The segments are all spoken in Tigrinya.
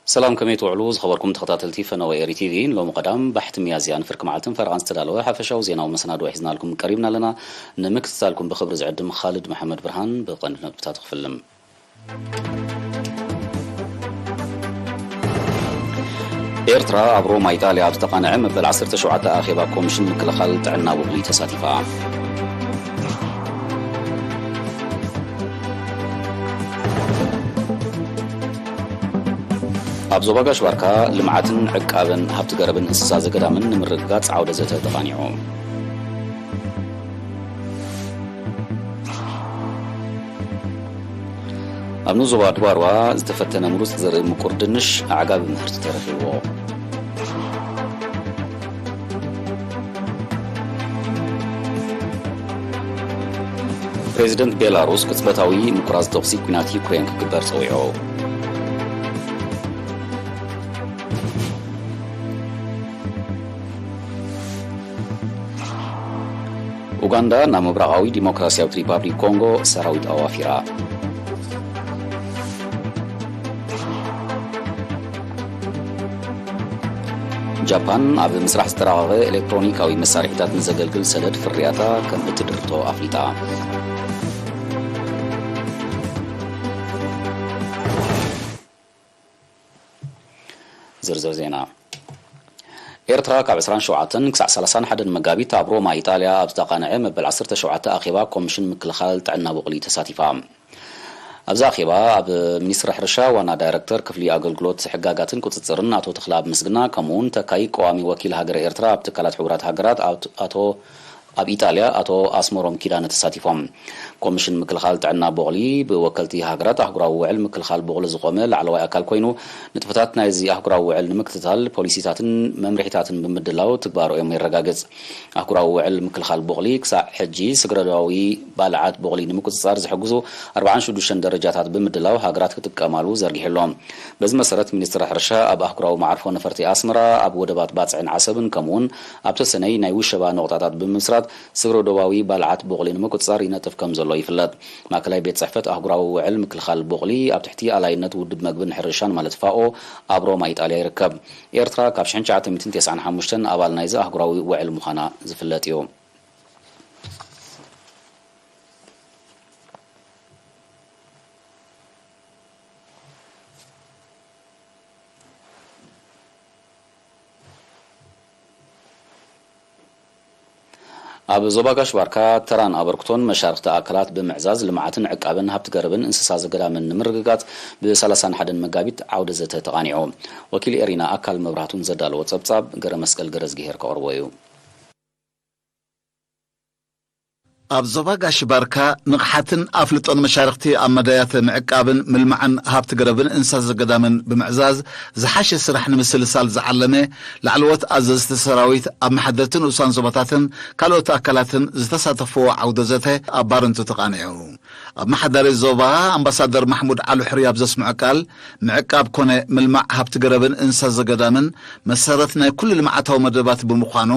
ሰላም፣ ከመይ ትውዕሉ ዝኸበርኩም ተኸታተልቲ ፈነወ ኤሪ ቲቪ? ሎሚ ቀዳም ባሕቲ ሚያዝያ ንፍርቂ መዓልትን ፈረቓን ዝተዳለወ ሓፈሻዊ ዜናዊ መሰናድኦ ሒዝናልኩም ቀሪብና ኣለና። ንምክትታልኩም ብኽብሪ ዝዕድም ኻልድ መሓመድ ብርሃን። ብቐንዲ ነጥብታቱ ክፍልም። ኤርትራ ኣብ ሮማ ኢጣልያ ኣብ ዝተቓንዐ መበል ዓሰርተ ሸውዓተ ኣኼባ ኮሚሽን ምክልኻል ጥዕና ቡቕሊ ተሳቲፋ። ኣብ ዞባ ጋሽ ባርካ ልምዓትን ዕቃበን ሃብቲ ገረብን እንስሳ ዘገዳምን ንምርግጋጽ ዓውደ ዘተ ተቓኒዑ። ኣብ ንዞባ ድባርዋ ዝተፈተነ ምሩፅ ዘርኢ ምቁር ድንሽ ኣዕጋቢ ምህርቲ ተረኺብዎ። ፕሬዚደንት ቤላሩስ ቅጽበታዊ ምኩራዝ ተኹሲ ኲናት ዩክሬን ክግበር ጸዊዑ። ኡጋንዳ ናብ ምብራቓዊ ዲሞክራሲያዊት ሪፓብሊክ ኮንጎ ሰራዊት ኣዋፊራ። ጃፓን ኣብ ምስራሕ ዝተራቐቐ ኤሌክትሮኒካዊ መሳርሒታት ንዘገልግል ሰደድ ፍርያታ ከም እትድርቶ ኣፍሊጣ። ዝርዝር ዜና። ኤርትራ ካብ ዕስራን ሸውዓተን ክሳዕ ሰላሳን ሓደን መጋቢት ኣብ ሮማ ኢጣልያ ኣብ ዝተቓንዐ መበል ዓሰርተ ሸውዓተ ኣኼባ ኮሚሽን ምክልኻል ጥዕና ቡቕሊ ተሳቲፋ። ኣብዚ ኣኼባ ኣብ ሚኒስትሪ ሕርሻ ዋና ዳይረክተር ክፍሊ ኣገልግሎት ሕጋጋትን ቁጽጽርን ኣቶ ተኽለኣብ ምስግና፣ ከምኡውን ተካይ ቀዋሚ ወኪል ሃገረ ኤርትራ ኣብ ትካላት ሕቡራት ሃገራት ኣት-፣ ኣቶ ኣብ ኢጣልያ ኣቶ ኣስመሮም ኪዳነ ተሳቲፎም። ኮሚሽን ምክልኻል ጥዕና ቦቕሊ ብወከልቲ ሃገራት ኣህጉራዊ ውዕል ምክልኻል ቦቕሊ ዝቖመ ላዕለዋይ ኣካል ኮይኑ፣ ንጥፈታት ናይዚ ኣህጉራዊ ውዕል ንምክትታል ፖሊሲታትን መምርሒታትን ብምድላው ትግባረኦም የረጋግጽ። ኣህጉራዊ ውዕል ምክልኻል ቦቕሊ ክሳዕ ሕጂ ስግረዳዊ ባልዓት ቦቕሊ ንምቁጽጻር ዝሕግዙ ኣርባዓን ሽዱሽተን ደረጃታት ብምድላው ሃገራት ክጥቀማሉ ዘርጊሑ ኣሎ። በዚ መሰረት ሚኒስትሪ ሕርሻ ኣብ ኣህጉራዊ መዓርፎ ነፈርቲ ኣስመራ፣ ኣብ ወደባት ባጽዕን ዓሰብን ከምኡውን ኣብ ተሰነይ ናይ ውሸባ ነቑጣታት ብምምስራት ስግረ ዶባዊ ባልዓት ቦቕሊ ንምቁጽጻር ይነጥፍ ከም ዘሎ ይፍለጥ። ማእከላይ ቤት ጽሕፈት ኣህጉራዊ ውዕል ምክልኻል ቦቕሊ ኣብ ትሕቲ ኣላይነት ውድብ መግብን ሕርሻን ማለት ፋኦ ኣብ ሮማ ኢጣልያ ይርከብ። ኤርትራ ካብ ሽሕን ትሽዓተ ሚእትን ተስዓን ሓሙሽተን ኣባል ናይዚ ኣህጉራዊ ውዕል ምዃና ዝፍለጥ እዩ። ኣብ ዞባ ጋሽ ባርካ ተራን ኣበርክቶን መሻርኽቲ ኣካላት ብምዕዛዝ ልምዓትን ዕቃብን ሃብቲ ገረብን እንስሳ ዘገዳምን ንምርግጋጽ ብ ሰላሳን ሓደን መጋቢት ዓውደ ዘተ ተቓኒዑ። ወኪል ኤሪና ኣካል መብራህቱን ዘዳለዎ ጸብጻብ ገረ መስቀል ገረዝግሄር ከቕርቦ እዩ። ኣብ ዞባ ጋሽ ባርካ ንቕሓትን ኣፍልጦን መሻርኽቲ ኣብ መዳያት ምዕቃብን ምልማዕን ሃብቲ ገረብን እንስሳ ዘገዳምን ብምዕዛዝ ዝሓሸ ስራሕ ንምስልሳል ዝዓለመ ላዕለዎት ኣዘዝቲ ሰራዊት፣ ኣመሓደርቲ ንኡሳን ዞባታትን ካልኦት ኣካላትን ዝተሳተፍዎ ዓውደ ዘተ ኣብ ባረንቱ ተቓኒዑ። ኣመሓዳሪ ዞባ ኣምባሳደር ማሕሙድ ዓሊ ሕሩይ ኣብ ዘስምዖ ቃል፣ ምዕቃብ ኮነ ምልማዕ ሃብቲ ገረብን እንስሳ ዘገዳምን መሰረት ናይ ኩሉ ልምዓታዊ መደባት ብምዃኑ፣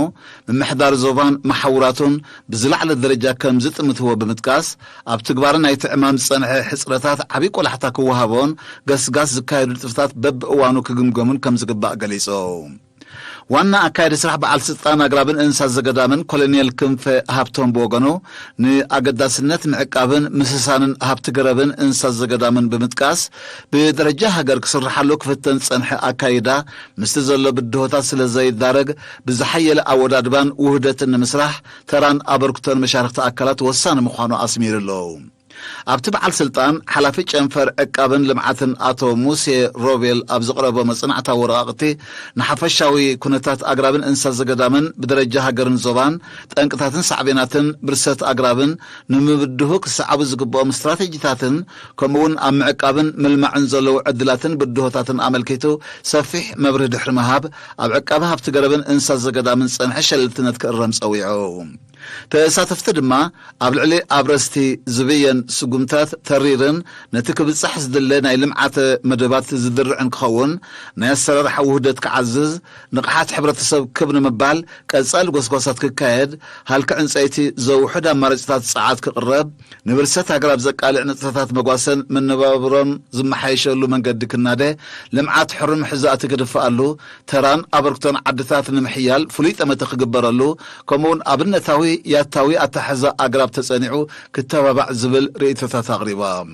ምምሕዳር ዞባን መሓውራቱን ብዝለዓለ ደረጃ ከም ዝጥምትዎ ብምጥቃስ፣ ኣብ ትግባረ ናይቲ ዕማም ዝጸንሐ ሕጽረታት ዓብዪ ቆላሕታ ክወሃቦን ገስጋስ ዝካየዱ ንጥፈታት በብእዋኑ ክግምገሙን ከም ዝግባእ ገሊጹ። ዋና ኣካያዲ ስራሕ በዓል ስልጣን ኣግራብን እንስሳ ዘገዳምን ኮሎኔል ክንፈ ሃብቶም ብወገኑ፣ ንኣገዳስነት ምዕቃብን ምስሳንን ሃብቲ ገረብን እንስሳ ዘገዳምን ብምጥቃስ፣ ብደረጃ ሃገር ክስርሓሉ ክፍተን ዝጸንሐ ኣካይዳ፣ ምስቲ ዘሎ ብድሆታት ስለ ዘይዳረግ፣ ብዝሓየለ ኣወዳድባን ውህደትን ንምስራሕ ተራን ኣበርክቶን መሻርኽቲ ኣካላት ወሳኒ ምዃኑ ኣስሚሩ ኣሎ። ኣብቲ በዓል ስልጣን፣ ሓላፊ ጨንፈር ዕቃብን ልምዓትን ኣቶ ሙሴ ሮቤል ኣብ ዘቕረቦ መጽናዕታዊ ወረቓቕቲ፣ ንሓፈሻዊ ኩነታት ኣግራብን እንስሳ ዘገዳምን ብደረጃ ሃገርን ዞባን፣ ጠንቅታትን ሳዕቤናትን ብርሰት ኣግራብን ንምብድሁ ክሰዓቡ ዝግብኦም ስትራቴጂታትን፣ ከምኡውን ኣብ ምዕቃብን ምልማዕን ዘለዉ ዕድላትን ብድሆታትን ኣመልኪቱ ሰፊሕ መብርሂ ድሕሪ ምሃብ፣ ኣብ ዕቃቢ ሃብቲ ገረብን እንስሳ ዘገዳምን ዝጸንሐ ሸለልትነት ክእረም ጸዊዑ። ተሳተፍቲ ድማ ኣብ ልዕሊ ኣብረስቲ ዝብየን ስጉምታት ተሪርን ነቲ ክብጻሕ ዝድለ ናይ ልምዓት መደባት ዝድርዕን ክኸውን፣ ናይ ኣሰራርሓ ውህደት ክዓዝዝ፣ ንቕሓት ሕብረተሰብ ክብ ንምባል ቀጻሊ ጎስጓሳት ክካየድ፣ ሃልኪ ዕንጸይቲ ዘውሕድ ኣማራጭታት ጸዓት ክቕረብ፣ ንብርሰት ኣግራብ ዘቃልዕ ንጥፈታት መጓሰን መነባብሮን ዝመሓየሸሉ መንገዲ ክናደ፣ ልምዓት ሕሩም ሕዛእቲ ክድፍኣሉ፣ ተራን ኣበርክቶን ዓድታት ንምሕያል ፍሉይ ጠመተ ክግበረሉ፣ ከምኡውን ኣብነታዊ ያታዊ ኣተሓሕዛ ኣግራብ ተጸኒዑ ክተባባዕ ዝብል ርእይቶታት ኣቕሪቦም።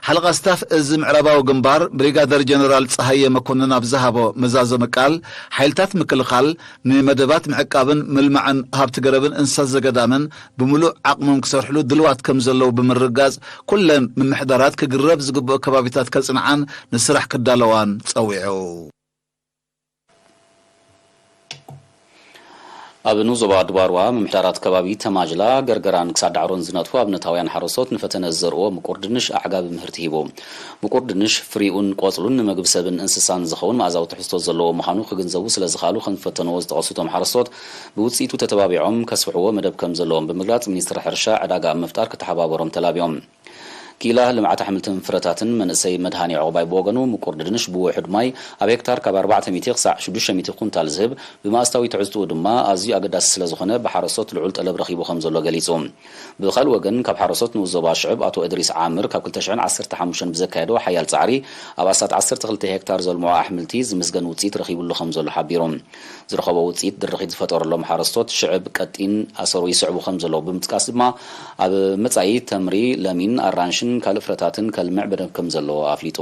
ሓለቓ ስታፍ እዚ ምዕራባዊ ግንባር ብሪጋደር ጀነራል ጸሃየ መኮንን ኣብ ዝሃቦ መዛዘሚ ቃል፣ ሓይልታት ምክልኻል ንመደባት ምዕቃብን ምልማዕን ሃብቲ ገረብን እንስሳ ዘገዳምን ብምሉእ ዓቕሞም ክሰርሕሉ ድልዋት ከም ዘለዉ ብምርጋጽ፣ ኩለን ምምሕዳራት ክግረብ ዝግብኦ ከባቢታት ከጽንዓን ንስራሕ ክዳለዋን ጸዊዑ። ኣብ ንኡስ ዞባ ድባርዋ ምምሕዳራት ከባቢ ተማጅላ፣ ገርገራን ክሳድ ዳዕሮን ዝነጥፉ ኣብነታውያን ሓረስቶት ንፈተነ ዝዘርእዎ ምቁር ድንሽ ኣዕጋቢ ምህርቲ ሂቡ። ምቁር ድንሽ ፍሪኡን ቆጽሉን ንመግቢ ሰብን እንስሳን ዝኸውን መኣዛዊ ትሕዝቶ ዘለዎ ምዃኑ ክግንዘቡ ስለ ዝኸኣሉ ከም ዝፈተንዎ ዝጠቐሱ እቶም ሓረስቶት፣ ብውጽኢቱ ተተባቢዖም ከስፍሕዎ መደብ ከም ዘለዎም ብምግላጽ፣ ሚኒስትሪ ሕርሻ ዕዳጋ ኣብ ምፍጣር ክተሓባበሮም ተላብዮም። ክኢላ ልምዓት ኣሕምልትን ፍረታትን መንእሰይ መድሃኔ ዑቕባይ ብወገኑ፣ ምቁር ድንሽ ብውሑድ ማይ ኣብ ሄክታር ካብ ኣርባዕተ ሚእቲ ክሳዕ ሽዱሽተ ሚእቲ ኩንታል ዝህብ፣ ብመኣዝታዊ ትሕዝትኡ ድማ ኣዝዩ ኣገዳሲ ስለ ዝኾነ፣ ብሓረስቶት ልዑል ጠለብ ረኺቡ ከም ዘሎ ገሊጹ። ብኻልእ ወገን፣ ካብ ሓረስቶት ንኡስ ዞባ ሽዕብ ኣቶ እድሪስ ዓምር ካብ ክልተ ሽሕን ዓሰርተ ሓሙሽተን ብዘካየዶ ሓያል ጻዕሪ፣ ኣብ ኣስታት ዓሰርተ ክልተ ሄክታር ዘልምዖ ኣሕምልቲ ዝምስገን ውጽኢት ረኺቡሉ ከም ዘሎ ሓቢሩ። ዝረኸቦ ውጽኢት ድርኺት ዝፈጠረሎም ሓረስቶት ሽዕብ ቀጢን ኣሰሩ ይስዕቡ ከም ዘለዉ ብምጥቃስ ድማ፣ ኣብ መጻኢ ተምሪ፣ ለሚን፣ ኣራንሽን ካልእ ፍረታትን ከልምዕ መደብ ከም ዘለዎ ኣፍሊጡ።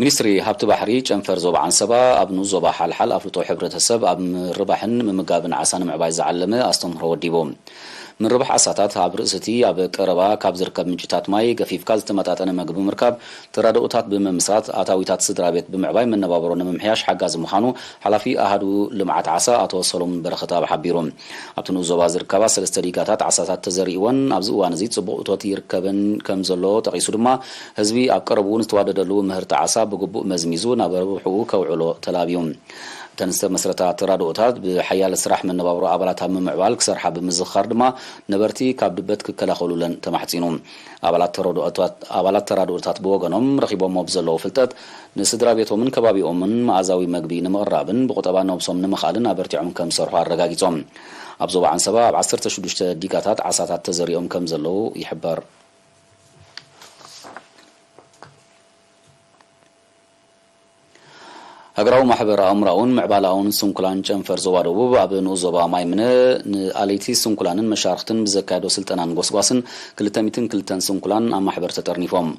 ሚኒስትሪ ሃብቲ ባሕሪ ጨንፈር ዞባ ዓንሰባ ኣብ ንኡስ ዞባ ሓልሓል ኣፍልጦ ሕብረተሰብ ኣብ ምርባሕን ምምጋብን ዓሳ ንምዕባይ ዝዓለመ ኣስተምህሮ ወዲቡ። ምርባሕ ዓሳታት ኣብ ርእሲ እቲ ኣብ ቀረባ ካብ ዝርከብ ምንጭታት ማይ ገፊፍካ ዝተመጣጠነ መግቢ ምርካብ፣ ተራድኦታት ብምምስራት ኣታዊታት ስድራ ቤት ብምዕባይ መነባብሮ ንምምሕያሽ ሓጋዚ ምዃኑ ሓላፊ ኣሃዱ ልምዓት ዓሳ ኣቶ ሰሎሙን በረኸትኣብ ሓቢሩ። ኣብቲ ንኡስ ዞባ ዝርከባ ሰለስተ ዲጋታት ዓሳታት ተዘሪእወን ኣብዚ እዋን እዚ ጽቡቕ እቶት ይርከበን ከም ዘሎ ጠቒሱ ድማ፣ ህዝቢ ኣብ ቀረብኡ ንዝተዋደደሉ ምህርቲ ዓሳ ብግቡእ መዝሚዙ ናብ ረብሕኡ ከውዕሎ ተላብዩ። እተን ዝተመስረታ ተራድኦታት ብሓያል ስራሕ መነባብሮ ኣባላት ኣብ ምምዕባል ክሰርሓ ብምዝኽኻር ድማ፣ ነበርቲ ካብ ድበት ክከላኸሉለን ተማሕጺኑ። ኣባላት ተራድኦታት፣ ኣባላት ተራድኦታት ብወገኖም ረኺቦሞ ብዘለዉ ፍልጠት ንስድራ ቤቶምን ከባቢኦምን መኣዛዊ መግቢ ንምቕራብን ብቁጠባ ነብሶም ንምኽኣልን ኣበርቲዖም ከም ዝሰርሑ ኣረጋጊጾም። ኣብ ዞባ ዓንሰባ ኣብ ዓሰርተ ሽዱሽተ ዲጋታት ዓሳታት ተዘሪኦም ከም ዘለዉ ይሕበር። ሃገራዊ ማሕበር ኣእምራውን ምዕባላውን ስንኩላን ጨንፈር ዞባ ደቡብ ኣብ ንኡስ ዞባ ማይምነ ንኣለይቲ ስንኩላንን መሻርኽትን ብዘካየዶ ስልጠናን ጎስጓስን ክልተ ሚእትን ክልተን ስንኩላን ኣብ ማሕበር ተጠርኒፎም።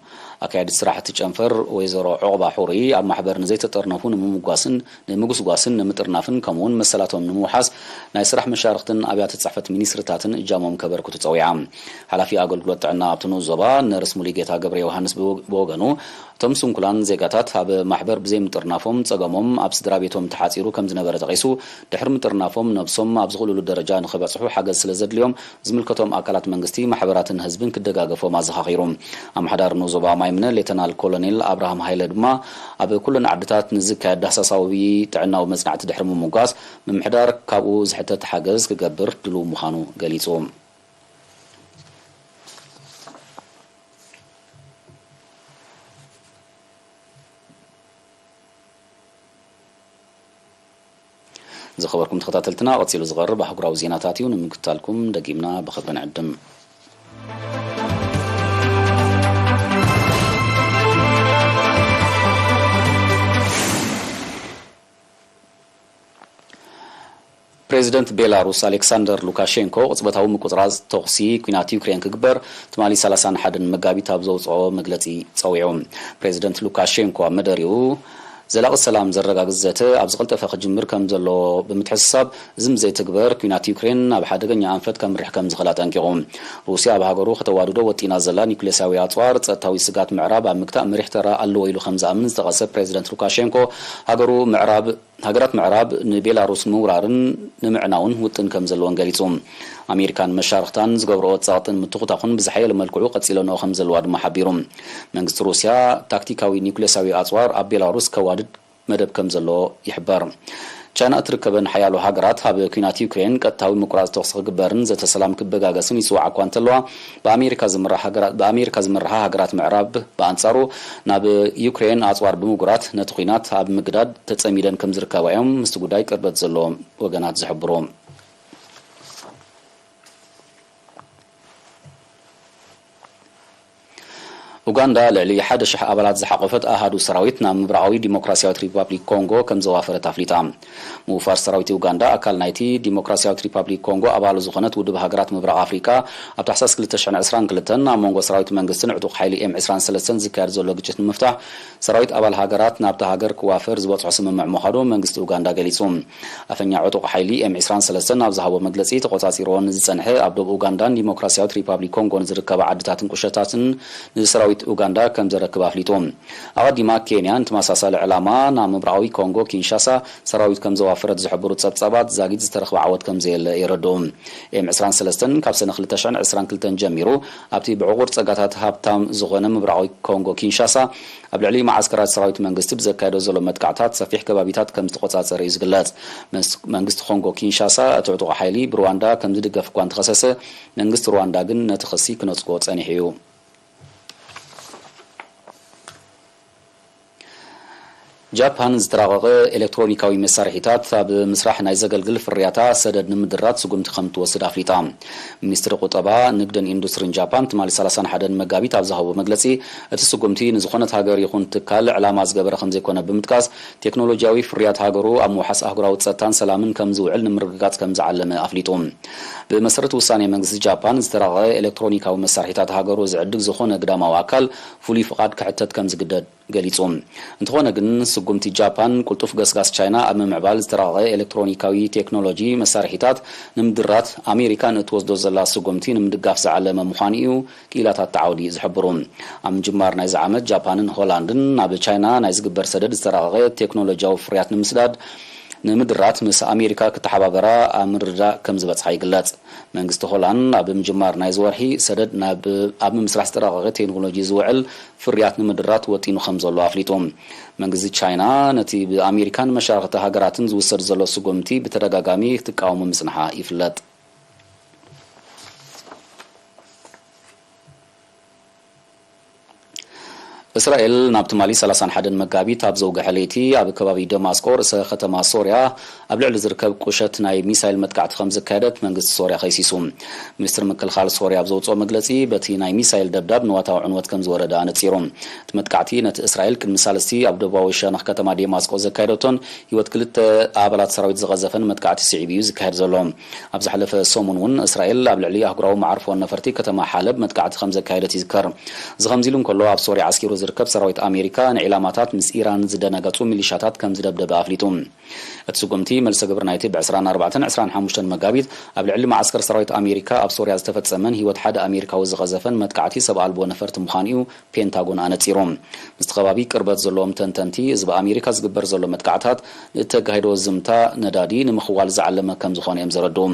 ኣካያዲት ስራሕቲ ጨንፈር ወይዘሮ ዑቕባ ሑሪ፣ ኣብ ማሕበር ንዘይተጠርነፉ ንምምጓስን ንምጉስጓስን ንምጥርናፍን ከምኡውን መሰላቶም ንምውሓስ ናይ ስራሕ መሻርኽትን ኣብያተ ጽሕፈት ሚኒስትርታትን እጃሞም ከበርክቱ ጸዊዓ። ሓላፊ ኣገልግሎት ጥዕና ኣብቲ ንኡስ ዞባ ነርስ ሙሉጌታ ገብረ ዮሃንስ ብወ-፣ ብወገኑ፣ እቶም ስንኩላን ዜጋታት ኣብ ማሕበር ብዘይምጥርናፎም ጸገሞም ኣብ ስድራ ቤቶም ተሓጺሩ ከም ዝነበረ ጠቒሱ፣ ድሕሪ ምጥርናፎም ነብሶም ኣብ ዝኽእልሉ ደረጃ ንኽበጽሑ ሓገዝ ስለ ዘድልዮም፣ ዝምልከቶም ኣካላት መንግስቲ፣ ማሕበራትን ህዝብን ክደጋገፎም ኣዘኻኺሩ። ኣመሓዳሪ ንኡስ ዞባ ማይምነ ሌተናል ኮሎኔል ኣብርሃም ሃይለ ድማ፣ ኣብ ኩለን ዓድታት ንዝካየድ ዳህሳሳዊ ጥዕናዊ መጽናዕቲ ድሕሪ ምምጓስ፣ ምምሕዳር ካብኡ ዝሕተት ሓገዝ ክገብር ድሉው ምዃኑ ገሊጹ። ዝኸበርኩም ተኸታተልትና፣ ቀጺሉ ዝቐርብ ኣህጉራዊ ዜናታት እዩ። ንምክትታልኩም ደጊምና ብኽብሪ ንዕድም። ፕሬዚደንት ቤላሩስ ኣሌክሳንደር ሉካሼንኮ ቅጽበታዊ ምቁጽራጽ ተኹሲ ኲናት ዩክሬን ክግበር ትማሊ ሰላሳን ሓደን መጋቢት ኣብ ዘውጽኦ መግለጺ ጸዊዑ። ፕሬዚደንት ሉካሼንኮ ኣብ መደሪኡ፣ ዘላቒ ሰላም ዘረጋግጽ ዘተ ኣብ ዝቐልጠፈ ክጅምር ከም ዘለዎ ብምትሕስሳብ፣ እዚ ምስ ዘይትግበር ኲናት ዩክሬን ናብ ሓደገኛ ኣንፈት ከምርሕ ከም ዝኽእል ኣጠንቂቑ። ሩስያ ኣብ ሃገሩ ከተዋድዶ ወጢና ዘላ ኒውክሌሳዊ ኣጽዋር ጸጥታዊ ስጋት ምዕራብ ኣብ ምግታእ መሪሕ ተራ ኣለዎ ኢሉ ከም ዝኣምን ዝጠቐሰ ፕሬዚደንት ሉካሼንኮ፣ ሃገሩ ምዕራብ ሃገራት ምዕራብ ንቤላሩስ ንምውራርን ንምዕናውን ውጥን ከም ዘለወን ገሊጹ። ኣሜሪካን መሻርኽታን ዝገብርኦ ጸቕጥን ምትኹታኹን ብዝሓየለ መልክዑ ቀጺለንኦ ከም ዘለዋ ድማ ሓቢሩ። መንግስቲ ሩስያ ታክቲካዊ ኒውክሌሳዊ ኣጽዋር ኣብ ቤላሩስ ከዋድድ መደብ ከም ዘሎ ይሕበር። ቻይና እትርከበን ሓያሎ ሃገራት ኣብ ኲናት ዩክሬን ቀጥታዊ ምቁራጽ ተኹሲ ክግበርን ዘተ ሰላም ክበጋገስን ይጽውዓ እኳ እንተለዋ፣ ብኣሜሪካ ዝምራሕ ሃገራት፣ ብኣሜሪካ ዝምርሓ ሃገራት ምዕራብ ብኣንጻሩ ናብ ዩክሬን ኣጽዋር ብምጉራት ነቲ ኲናት ኣብ ምግዳድ ተጸሚደን ከም ዝርከባ እዮም ምስቲ ጉዳይ ቅርበት ዘለዎም ወገናት ዝሕብሩ። ኡጋንዳ ልዕሊ ሓደ ሽሕ ኣባላት ዝሓቖፈት ኣሃዱ ሰራዊት ናብ ምብራቓዊ ዲሞክራሲያዊት ሪፓብሊክ ኮንጎ ከም ዘዋፈረት ኣፍሊጣ። ምውፋር ሰራዊት ኡጋንዳ ኣካል ናይቲ ዲሞክራሲያዊት ሪፓብሊክ ኮንጎ ኣባሉ ዝኾነት ውድብ ሃገራት ምብራቕ ኣፍሪቃ ኣብ ታሕሳስ ክልተ ሽሕን ዕስራን ክልተን ኣብ መንጎ ሰራዊት መንግስትን ዕጡቕ ሓይሊ ኤም ዕስራን ሰለስተን ዝካየድ ዘሎ ግጭት ንምፍታሕ ሰራዊት ኣባል ሃገራት ናብታ ሃገር ክዋፈር ዝበጽሖ ስምምዕ ምዃኑ መንግስቲ ኡጋንዳ ገሊጹ። ኣፈኛ ዕጡቕ ሓይሊ ኤም ዕስራን ሰለስተን ኣብ ዝሃቦ መግለጺ ተቖጻጺርዎ ንዝጸንሐ ኣብ ደቡብ ኡጋንዳን ዲሞክራሲያዊት ሪፓብሊክ ኮንጎን ዝርከባ ዓድታትን ቁሸታትን ንሰራዊት ኡጋንዳ ከም ዘረክብ ኣፍሊጡ። ኣቐዲማ ኬንያ ንተመሳሳሊ ዕላማ ናብ ምብራቓዊ ኮንጎ ኪንሻሳ ሰራዊት ከም ዘዋፈረት ዝሕብሩ ጸብጻባት ዛጊት ዝተረኽበ ዓወት ከም ዘየለ የረድኡ። ኤም ዕስራን ሰለስተን ካብ ሰነ ክልተ ሽሕን ዕስራን ክልተን ጀሚሩ ኣብቲ ብዕቑር ጸጋታት ሃብታም ዝኾነ ምብራቓዊ ኮንጎ ኪንሻሳ ኣብ ልዕሊ መዓስከራት ሰራዊት መንግስቲ ብዘካየዶ ዘሎ መጥቃዕታት ሰፊሕ ከባቢታት ከም ዝተቖጻጸረ እዩ ዝግለጽ። መንስ-፣ መንግስቲ ኮንጎ ኪንሻሳ እቲ ዕጡቕ ሓይሊ ብሩዋንዳ ከም ዝድገፍ እኳ እንተኸሰሰ፣ መንግስቲ ሩዋንዳ ግን ነቲ ክሲ ክነጽጎ ጸኒሑ እዩ። ጃፓን ዝተራቐቐ ኤሌክትሮኒካዊ መሳርሒታት ኣብ ምስራሕ ናይ ዘገልግል ፍርያታ ሰደድ ንምድራት ስጉምቲ ከም እትወስድ ኣፍሊጣ። ሚኒስትሪ ቁጠባ፣ ንግድን ኢንዱስትሪን ጃፓን ትማሊ ሰላሳን ሓደን መጋቢት ኣብ ዝሃቦ መግለጺ፣ እቲ ስጉምቲ ንዝኾነት ሃገር ይኹን ትካል ዕላማ ዝገበረ ከም ዘይኮነ ብምጥቃስ፣ ቴክኖሎጂያዊ ፍርያት ሃገሩ ኣብ ምውሓስ ኣህጉራዊ ጸጥታን ሰላምን ከም ዝውዕል ንምርግጋጽ ከም ዝዓለመ ኣፍሊጡ። ብመሰረት ውሳኔ መንግስቲ ጃፓን፣ ዝተራቐቐ ኤሌክትሮኒካዊ መሳርሒታት ሃገሩ ዝዕድግ ዝኾነ ግዳማዊ ኣካል ፍሉይ ፍቓድ ክሕተት ከም ዝግደድ ገሊጹ። እንተኾነ ግን፣ ስጉምቲ ጃፓን ቅልጡፍ ገስጋስ ቻይና ኣብ ምምዕባል ዝተራቐቐ ኤሌክትሮኒካዊ ቴክኖሎጂ መሳርሒታት ንምድራት ኣሜሪካ ንእትወስዶ ዘላ ስጉምቲ ንምድጋፍ ዝዓለመ ምዃኑ እዩ ክኢላታት እቲ ዓውዲ ዝሕብሩ። ኣብ ምጅማር ናይዚ ዓመት፣ ጃፓንን ሆላንድን ናብ ቻይና ናይ ዝግበር ሰደድ ዝተራቐቐ ቴክኖሎጂያዊ ፍርያት ንምስዳድ ንምድራት ምስ ኣሜሪካ ክተሓባበራ ኣብ ምርድዳእ ከም ዝበጽሓ ይግለጽ። መንግስቲ ሆላንድ ኣብ ምጅማር ናይዚ ወርሒ ሰደድ ናብ ኣብ ምምስራሕ ዝተራቐቐ ቴክኖሎጂ ዝውዕል ፍርያት ንምድራት ወጢኑ ከም ዘሎ ኣፍሊጡ። መንግስቲ ቻይና ነቲ ብኣሜሪካን መሻርኽቲ ሃገራትን ዝውሰድ ዘሎ ስጉምቲ ብተደጋጋሚ ክትቃወሞ ምጽንሓ ይፍለጥ። እስራኤል ናብ ትማሊ ሰላሳን ሓደን መጋቢት ኣብ ዘውግሐ ለይቲ ኣብ ከባቢ ደማስቆ ርእሰ ከተማ ሶርያ ኣብ ልዕሊ ዝርከብ ቁሸት ናይ ሚሳይል መጥቃዕቲ ከም ዘካየደት መንግስቲ ሶርያ ከይሲሱ። ሚኒስትሪ ምክልኻል ሶርያ ኣብ ዘውፅኦ መግለፂ በቲ ናይ ሚሳይል ደብዳብ ንዋታዊ ዕንወት ከም ዝወረደ ኣነፂሩ። እቲ መጥቃዕቲ ነቲ እስራኤል ቅድሚ ሳልስቲ ኣብ ደቡባዊ ሸነኽ ከተማ ደማስቆ ዘካየደቶን ህይወት ክልተ ኣባላት ሰራዊት ዝቐዘፈን መጥቃዕቲ ስዒቡ እዩ ዝካየድ ዘሎ። ኣብ ዝሓለፈ ሰሙን እውን እስራኤል ኣብ ልዕሊ ኣህጉራዊ መዓርፎ ነፈርቲ ከተማ ሓለብ መጥቃዕቲ ከም ዘካየደት ይዝከር። እዚ ከምዚ ኢሉ እንከሎ፣ ኣብ ሶርያ ዓስኪሩ ዝርከብ ሰራዊት ኣሜሪካ ንዒላማታት ምስ ኢራን ዝደናገጹ ሚሊሻታት ከም ዝደብደበ ኣፍሊጡ። እቲ ስጉምቲ መልሰ ግብሪ ናይቲ ብ ዕስራን ኣርባዕተን ዕስራን ሓሙሽተን መጋቢት ኣብ ልዕሊ መዓስከር ሰራዊት ኣሜሪካ ኣብ ሶርያ ዝተፈጸመን ህይወት ሓደ ኣሜሪካዊ ዝቐዘፈን መጥቃዕቲ ሰብ ኣልቦ ነፈርቲ ምዃኑ እዩ ፔንታጎን ኣነጺሩ። ምስቲ ከባቢ ቅርበት ዘለዎም ተንተንቲ፣ እዚ ብኣሜሪካ ዝግበር ዘሎ መጥቃዕታት ንእተካይዶ ዝምታ ነዳዲ ንምኽዋል ዝዓለመ ከም ዝኾነ እዮም ዘረድኡ።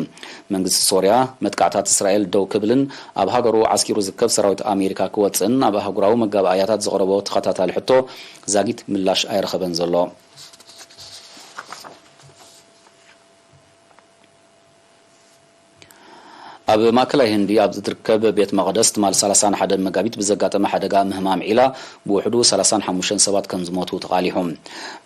መንግስቲ ሶርያ፣ መጥቃዕታት እስራኤል ደው ክብልን ኣብ ሃገሩ ዓስኪሩ ዝርከብ ሰራዊት ኣሜሪካ ክወጽእን ኣብ ኣህጉራዊ መጋባእያታት ዘቕረቦ ተኸታታሊ ሕቶ ዛጊት ምላሽ ኣይረኸበን ዘሎ። ኣብ ማእከላይ ህንዲ ኣብ ዝትርከብ ቤት መቕደስ ትማል ሰላሳን ሓደን መጋቢት ብዘጋጠመ ሓደጋ ምህማም ዒላ ብውሕዱ ሰላሳን ሓሙሽተን ሰባት ከም ዝሞቱ ተቓሊሑ።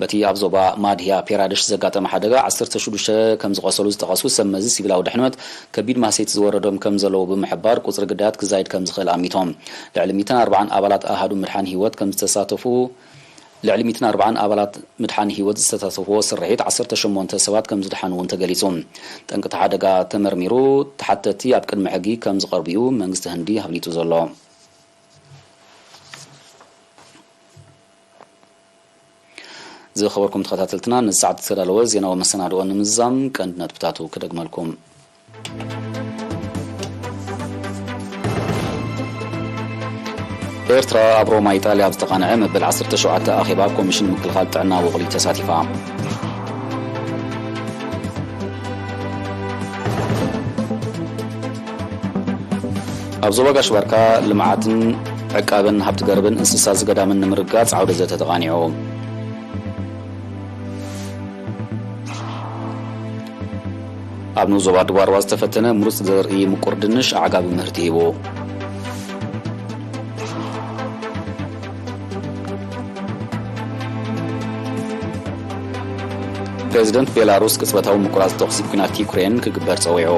በቲ ኣብ ዞባ ማድህያ ፔራደሽ ዘጋጠመ ሓደጋ ዓሰርተ ሽዱሽተ ከም ዝቖሰሉ ዝጠቐሱ ሰብ መዚ ሲቪላዊ ድሕነት ከቢድ ማህሰይቲ ዝወረዶም ከም ዘለዉ ብምሕባር ቁጽሪ ግዳያት ክዛይድ ከም ዝኽእል ኣሚቶም። ልዕሊ ሚእትን ኣርባዓን ኣባላት ኣሃዱ ምድሓን ህይወት ከም ዝተሳተፉ ልዕሊ ሚእትን ኣርባዓን ኣባላት ምድሓን ህይወት ዝተሳተፍዎ ስርሒት ዓሰርተ ሸሞንተ ሰባት ከም ዝደሓኑ እውን ተገሊጹ። ጠንቂ እቲ ሓደጋ ተመርሚሩ ተሓተቲ ኣብ ቅድሚ ሕጊ ከም ዝቐርቡ እዩ መንግስቲ ህንዲ ኣፍሊጡ ዘሎ። ዝኸበርኩም ተኸታተልትና፣ ንሰዓት ዝተዳለወ ዜናዊ መሰናድኦ ንምዝዛም ቀንዲ ነጥብታቱ ክደግመልኩም። ኤርትራ ኣብ ሮማ ኢጣልያ ኣብ ዝተቓንዐ መበል ዓሰርተ ሸውዓተ ኣኼባ ኮሚሽን ምክልኻል ጥዕና ውቕሊ ተሳቲፋ። ኣብ ዞባ ጋሽ ባርካ ልምዓትን ዕቃብን ሃብቲ ገረብን እንስሳ ዝገዳምን ንምርግጋፅ ዓውደ ዘተ ተቓኒዑ። ኣብ ንኡስ ዞባ ድባርዋ ዝተፈተነ ምሩፅ ዘርኢ ምቁር ድንሽ ኣዕጋቢ ምህርቲ ሂቡ። ፕሬዚደንት ቤላሩስ ቅጽበታዊ ምቁራጽ ተኹሲ ኲናት ዩክሬን ክግበር ጸዊዑ።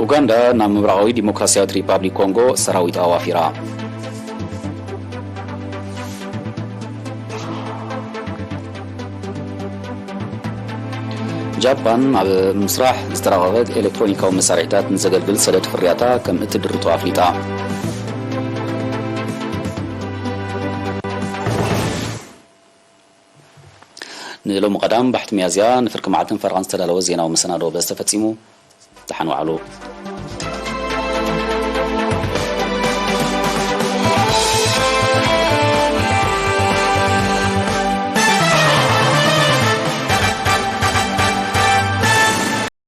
ኡጋንዳ ናብ ምብራቓዊ ዲሞክራሲያዊት ሪፓብሊክ ኮንጎ ሰራዊት ኣዋፊራ። ጃፓን ኣብ ምስራሕ ዝተራቐቐ ኤሌክትሮኒካዊ መሳርሒታት ንዘገልግል ሰደድ ፍርያታ ከም እትድርቶ ኣፍሊጣ። ንሎሚ ቀዳም ባሕቲ ሚያዝያ ንፍርቂ መዓልትን ፈረቓን ዝተዳለወ ዜናዊ መሰናዶ በዚ ተፈጺሙ። ደሓን ዋዕሉ።